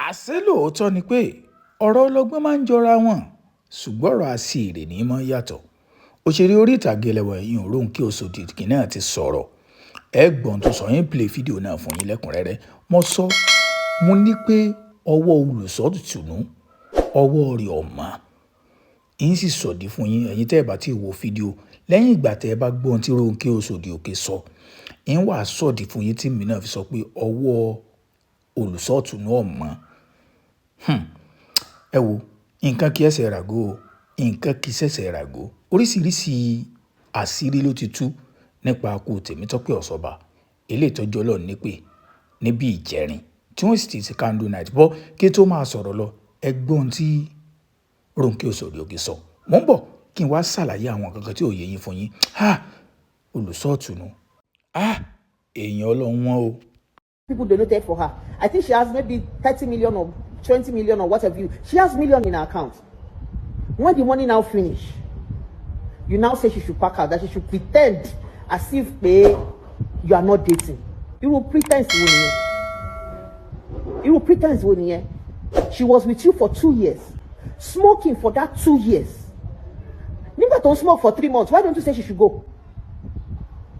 Àṣé lóòótọ́ ni pé ọ̀rọ̀ ọlọ́gbọ́n máa ń jọra wọn, ṣùgbọ́n ọ̀rọ̀ aṣiwèrè ní í máa ń yàtọ̀. Òṣèré orí ìtàgé ilé wa ìyẹn Rónkẹ́ Oṣòdì náà ti sọ̀rọ̀. Ẹ gbọ́ ohun tó sọ, yín play fídíò náà fún yín lẹ́kùnrẹ́rẹ́. Mo sọ, mo ní pé ọwọ́ olùṣọ́ ìtùnú, ọwọ́ rẹ̀ ò mọ́. Yín sì sọ̀dí fún yín, ẹ̀yin tẹ́ ẹ bá ti wo fídíò. Lẹ́yìn ìgbà tẹ́ ẹ bá gbọ́ ohun tí Rónkẹ́ Oṣòdì Òkè sọ, yín wá sọ̀dí fún yín tí èmi náà fi sọ pé ọwọ́ olùṣọ́ ìtùnú ò mọ́. Ẹ wo, nǹkan kì í ṣẹ̀ṣẹ̀ ràgó o, nǹkan kì í ṣẹ̀ṣẹ̀ ràgó. Oríṣiríṣi àṣírí ló ti tú nípa ikú Tèmítọ́pẹ́ Ọ̀ṣọ́bà, eléyìí tó jẹ́ Ọlọ́run nípè níbí ìjẹrin tí wọ́n sì ti ṣe candle night. Bọ́ kí tó máa sọ̀rọ̀ lọ, ẹ gbọ́ ohun tí Rónkẹ́ Oṣòdì Òkè sọ. Mò ń bọ̀ kí n wá ṣàlàyé àwọn nǹkan kan tí ò yé yín fún yín. Ha! Olùṣọ́ ìtùnú. Ah! Èèyàn Ọlọ́run wọ́n o. People donated for her. I think she has maybe 30 million or 20 million or whatever you. She has million in her account. When the money now finish, you now say she should pack out, that she should pretend as if pé you are not dating. Irú pretense wo nìyẹn? Irú pretense wo nìyẹn? She was with you for 2 years, smoking for that 2 years. Nígbà tó ń smoke for 3 months, why don't you say she should go?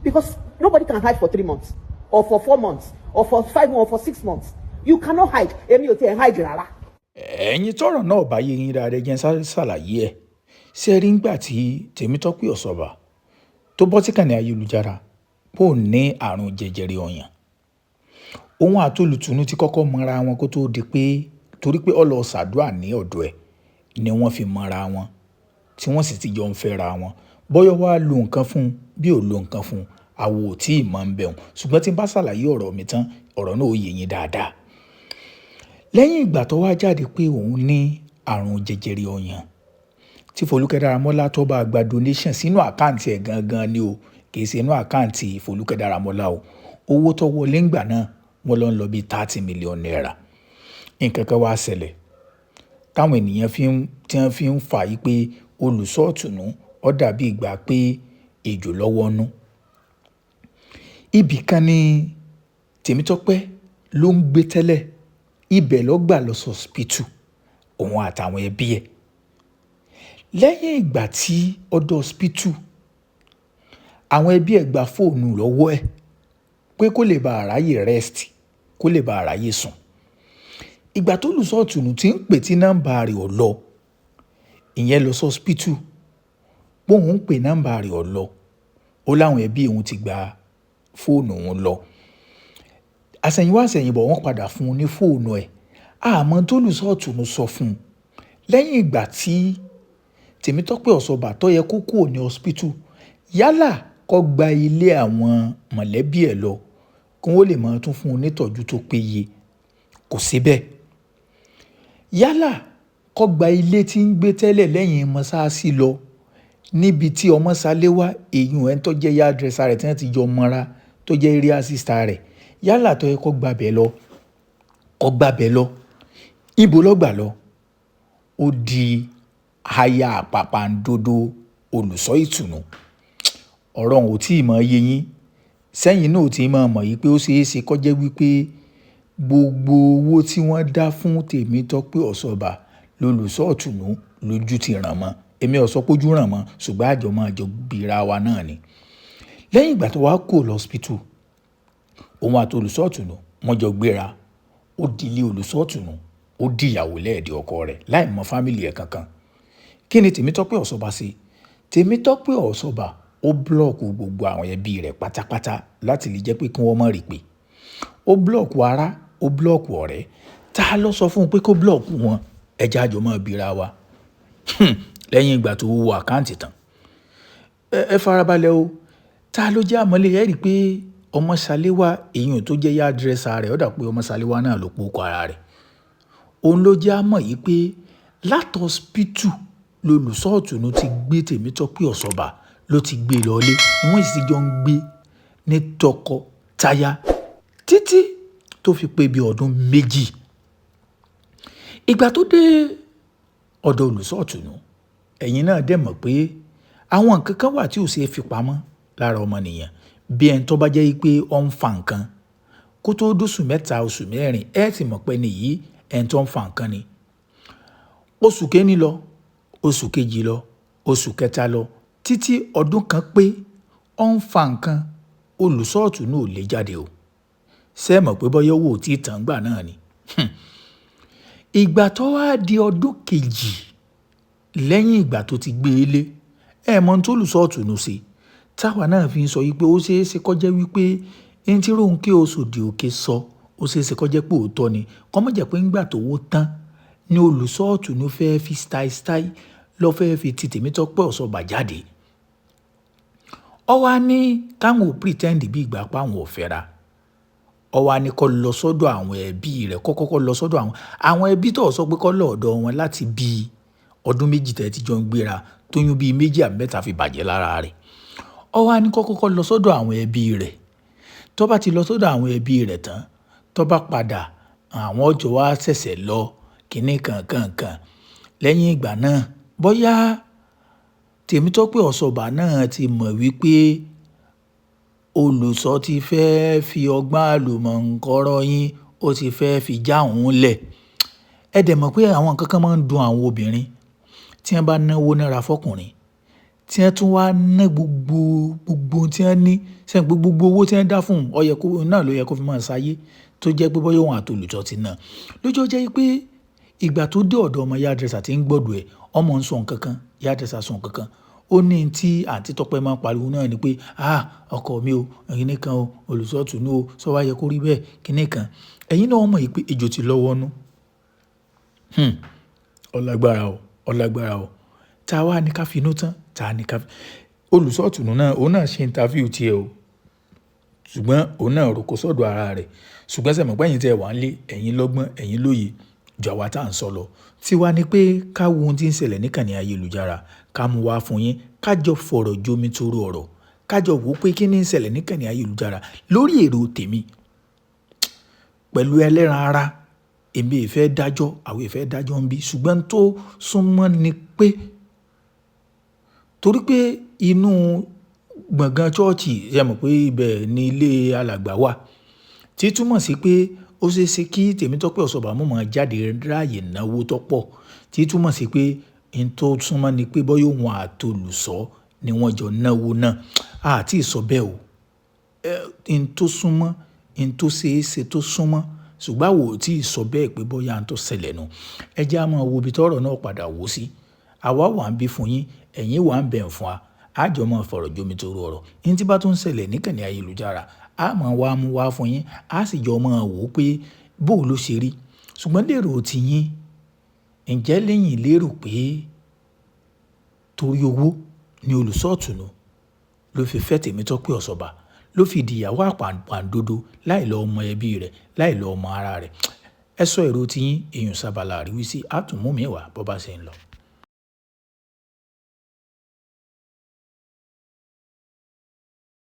Because nobody can hide for 3 months or for 4 months or for 5 months or for 6 months. You cannot hide. Èmi ò tiẹ̀ hide rárá. Ẹ̀yin tọ́rọ̀ náà bá yé yín dáadáa, jẹ́ n sáré ṣàlàyé ẹ̀. Ṣé ẹ rí ńgbà tí Tèmítọ́pẹ́ Ọ̀ṣọ́bà tó bọ́ sí kànnì ayélujára pé òun ní àrùn jẹjẹrẹ ọyàn, òun àti olùtùnú ti kọ́kọ́ mọra wọn kó tó di pé, torí pé ó lọ ṣàdúrà ní ọ̀dọ̀ ẹ̀ ni wọ́n fi mọra wọn, tí wọ́n sì ti jọ ń fẹ́ra wọn. Bọ́yọ̀ wá lo nǹkan fún un bí ò lo nǹkan fún un, àwa ò tí ì mọ̀ ń bẹ̀ wọ́n. Ṣùgbọ́n tí n bá ṣàlàyé ọ̀rọ̀ mi tán, ọ̀rọ̀ náà ó yé yín dáadáa. Lẹ́yìn ìgbà tó wá jáde pé òun ní àrùn jẹjẹrẹ ọyàn, tí Folúkẹ́ Dáramọ́lá tó bá gba donation sínú account ẹ̀ gangan ni o, kì í ṣe inú account Folúkẹ́ Dáramọ́lá o. Owó tó wọlé ńgbà náà, wọ́n lọ ń lọ bí ₦30 million. Nǹkan kan wá ṣẹlẹ̀ táwọn ènìyàn fi ń, tí wọ́n fi ń fà yí pé olùṣọ́ ìtùnú ó dàbí ìgbà pé ejò lọ́wọ́ nú. Ibì kan ni Tèmítọ́pẹ́ ló ń gbé tẹ́lẹ̀. Ibẹ̀ ló gbà lọ sí hospital, òun àtàwọn ẹbí ẹ̀. Lẹ́yìn ìgbà tí ó dé hospital, àwọn ẹbí ẹ̀ gba fóònù lọ́wọ́ ẹ̀ pé kó lè bá ráyè rest, kó lè bá ráyè sùn. Ìgbà tó olùṣọ́ ìtùnú tí ń pè tí nọ́mbà rẹ̀ ò lọ, ìyẹn lọ sí hospital, pé òun ń pè, nọ́mbà rẹ̀ ò lọ. Ó láwọn ẹbí òun ti gba fóònù òun lọ. Àsẹ̀yìnwá àsẹ̀yìnbọ̀, wọ́n padà fún un ní fóònù ẹ̀. Àmọ́ tó olùṣọ́ ìtùnú sọ fún un lẹ́yìn ìgbà tí Tèmítọ́pẹ́ Ọ̀ṣọ́bà tó yẹ kó kúrò ní hospital, yálà kó gba ilé àwọn mọ̀lẹ́bí ẹ̀ lọ kí wọ́n lè máa tún fún un nítọ́jú tó péye, kò sí bẹ́ẹ̀. Yálà kó gba ilé tí ń gbé tẹ́lẹ̀ lẹ́yìn mọ́ṣáláṣí lọ níbi tí ọmọ Ṣaléwá, èyí ẹ̀ tó jẹ́ hairdresser rẹ̀ tí wọ́n ti jọ mọ́ra, tó jẹ́ area sister rẹ̀, yálà tó yẹ kó gba bẹ̀ lọ, kó gba bẹ̀ lọ. Ibo ló gbà lọ? Ó di aya àpàpàǹdodo olùṣọ́ ìtùnú. Ọ̀rọ̀ òun ò tí ì mọ̀ yé yín. Sẹ́yìn náà ò tí ì mọ̀ mọ̀ yìí pé ó ṣe é ṣe kó jẹ́ wípé gbogbo owó tí wọ́n dá fún Tèmítọ́pẹ́ Ọ̀ṣọ́bà lolùṣọ́ ìtùnú lójú ti ràn mọ́. Èmi ò sọ pé ojú ràn mọ́, ṣùgbọ́n àjọ máa jọ bíra wa náà ni. Lẹ́yìn ìgbà tó wá kúrò lọ́spítù, òun àti olùṣọ́ ìtùnú wọ́n jọ gbéra. Ó di ilé olùṣọ́ ìtùnú, ó di ìyàwó lẹ́ẹ̀dẹ̀ ọkọ rẹ̀ láì mọ family ẹ̀ kankan. Kí ni Tèmítọ́pẹ́ Ọ̀ṣọ́bà ṣe? Tèmítọ́pẹ́ Ọ̀ṣọ́bà ó block gbogbo àwọn ẹbí rẹ̀ pátápátá láti lè jẹ́ pé kí wọ́n má rí pé. Ó block ará, ó block ọ̀rẹ́. Ta ló sọ fún un pé kó block wọn? Ẹ jẹ́ àjọ máa bíra wa. Lẹ́yìn ìgbà tó wo account tán. Ẹ farabalẹ̀ o. Ta ló jẹ́ àmọ́lé? Ẹ rí i pé ọmọ Ṣaléwá, èyí tó jẹ́ hairdresser rẹ̀, ó dà pé ọmọ Ṣaléwá náà ló po ara rẹ̀. Òun ló jẹ́ á mọ̀ yìí pé láti hospital lolùṣọ́ ìtùnú ti gbé Tèmítọ́pẹ́ Ọ̀ṣọ́bà, ló ti gbé lọlé, ni wọ́n sì ti jọ ń gbé ní tọkọ-taya títí tó fi pé bí ọdún 2. Ìgbà tó dé ọ̀dọ̀ olùṣọ́ ìtùnú, ẹ̀yin náà dẹ̀ mọ̀ pé àwọn nǹkan kan wà tí ò ṣe é fi pamọ́ lára ọmọnìyàn. Bí ẹni tó bá jẹ́ wípé ó ń fa nǹkan kó tó dóṣù 3, oṣù 4, ẹ ti mọ̀ pé ẹni yìí Ẹni tó ń fa nǹkan ni. Oṣù kẹ́ni lọ, oṣù kejì lọ, oṣù kẹta lọ, títí ọdún kan pé ó ń fa nǹkan, olùṣọ́ Ìtùnú ò lè jáde o. Ṣé ẹ mọ̀ pé bọ́yá owó ò tí ì tán gbà náà ni? Ìgbà tó wá di ọdún kejì lẹ́yìn ìgbà tó ti gbé e lé, ẹ mọ̀ ohun tó olùṣọ́ Ìtùnú ṣe. Táwa náà fi ń sọ wípé ó ṣe é ṣe kó jẹ́ wípé ẹni tí Rónkẹ́ Oṣòdì Òkè sọ, ó ṣe é ṣe kó jẹ́ pé òótọ́ ni. Kó má jẹ́ pé ńgbà tó wó tán ni olùṣọ́ Ìtùnú fẹ́ fi style style lọ fẹ́ fi ti Tèmítọ́pẹ́ Ọ̀ṣọ́bà jáde. Ó wá ní káwọn ò pretend bí ìgbà pa àwọn ò fẹ́ra. Ó wá ní kó lọ sọ́dọ̀ àwọn ẹbí rẹ̀, kó kọ́kọ́ lọ sọ́dọ̀ àwọn ẹbí tó sọ pé kó lọ ọ̀dọ̀ wọn láti bí ọdún méjì tẹ́ ti jọ ń gbéra, tóyún bí méjì àbí mẹ́ta fi bàjẹ́ lára rẹ̀. Ó wá ní kó kọ́kọ́ lọ sọ́dọ̀ àwọn ẹbí rẹ̀. Tó bá ti lọ sọ́dọ̀ àwọn ẹbí rẹ̀ tán, tó bá padà, àwọn ọjọ́ wá ṣẹ̀ṣẹ̀ lọ kíní kankankan. Lẹ́yìn ìgbà náà, bóyá Tèmítọ́pẹ́ Ọ̀ṣọ́bà náà ti mọ̀ wípé olùṣọ́ ti fẹ́ fi ọgbọ́n àlùmọ̀ǹkọ́rọ́ yín, ó ti fẹ́ fi já òun lẹ̀. Ẹ dẹ̀ mọ̀ pé àwọn nǹkan kan máa ń dùn àwọn obìnrin tí wọ́n bá náwó náírà fọkùnrin, tí wọ́n tún wá ná gbogbo tí wọ́n ní, ṣé gbogbo owó tí wọ́n dá fún un, ó yẹ kó náà ló yẹ kó fi máa ṣayé, tó jẹ́ pé bóyá òun àti olùṣọ́ ti ná. Lójó jẹ́ pé ìgbà tó dé ọ̀dọ̀ ọmọ hairdresser tí ń gbọ́dọ̀ ẹ̀, ọmọ ń sọ nǹkan kan, hairdresser sọ nǹkan kan. Ó ní tí àǹtí Tọ́pẹ́ máa ń pariwo náà ni pé, "Ah, ọkọ mi o, kíní kan o, olùṣọ́ Ìtùnú o, sọ wá yẹ kó rí bẹ́ẹ̀, kíní kan." Ẹ̀yin náà mọ̀ pé ejò ti lọ́wọ́ nú. Ọlágbára o, ọlágbára o. Ta wá ní ká finú tán, ta ní ká olùṣọ́ Ìtùnú náà, òun náà ṣe interview tiẹ̀ o. Ṣùgbọ́n òun náà roko sọ́dọ̀ ara rẹ̀. Ṣùgbọ́n ṣé ẹ mọ̀ pé ẹ̀yin tí ẹ wà nílé, ẹ̀yin lọ́gbọ́n, ẹ̀yin lóye ju àwa tá à ń sọ lọ. Tí wá ní pé ká wo ohun tí ń ṣẹlẹ̀ níkànnì ayélujára, ká mú wá fún yín, ká jọ fọ̀rọ̀ jomi toro ọ̀rọ̀, ká jọ wò pé kí ni ń ṣẹlẹ̀ níkànnì ayélujára lórí èrò tèmi. Pẹ̀lú ẹlẹ́ran ara, èmi ì fẹ́ dájọ́, àwọn ì fẹ́ dájọ́ ń bí. Ṣùgbọ́n tó súnmọ́ ni pé torí pé inú gbọ̀ngàn church, ṣé ẹ mọ̀ pé ibẹ̀ ni ilé alàgbà wà. Tí túmọ̀ sí pé ó ṣe é ṣe kí Tèmítọ́pẹ́ Ọ̀ṣọ́bà mú mọ́ jáde ráyè náwó tó pọ̀. Tí túmọ̀ sí pé ohun tó súnmọ́ ni pé bóyá òun àti olùṣọ́ ni wọ́n jọ náwó náà. A tí ì sọ bẹ́ẹ̀ o. Ohun tó súnmọ́, ohun tó ṣe é ṣe tó súnmọ́, ṣùgbọ́n àwa ò tí ì sọ bẹ́ẹ̀ pé bóyá ohun tó ṣẹlẹ̀ nù. Ẹ jẹ́ a máa wo ibi tí ọ̀rọ̀ náà padà wò sí. Àwa wà ń bí fún yín, ẹ̀yin wà ń bẹ̀ fún wa. A jọ máa fọ̀rọ̀ jomi toro ọ̀rọ̀. Ohun tí bá tún ń ṣẹlẹ̀ níkànnì ayélujára, a máa wá mú wá fún yín, a sì jọ máa wò pé bó ló ṣe rí. Ṣùgbọ́n lérò ti yín, ǹjẹ́ lẹ́yìn lérò pé torí owó ni olùṣọ́ Ìtùnú ló fi fẹ́ Tèmítọ́pẹ́ Ọ̀ṣọ́bà, ló fi di ìyàwó àpàpàǹdodo láì lọ mọ ẹbí rẹ̀, láì lọ mọ ara rẹ̀. Ẹ sọ èrò ti yín, èyí ń sábàlá àríwísí, a tún mú mi wá bó bá ṣe ń lọ.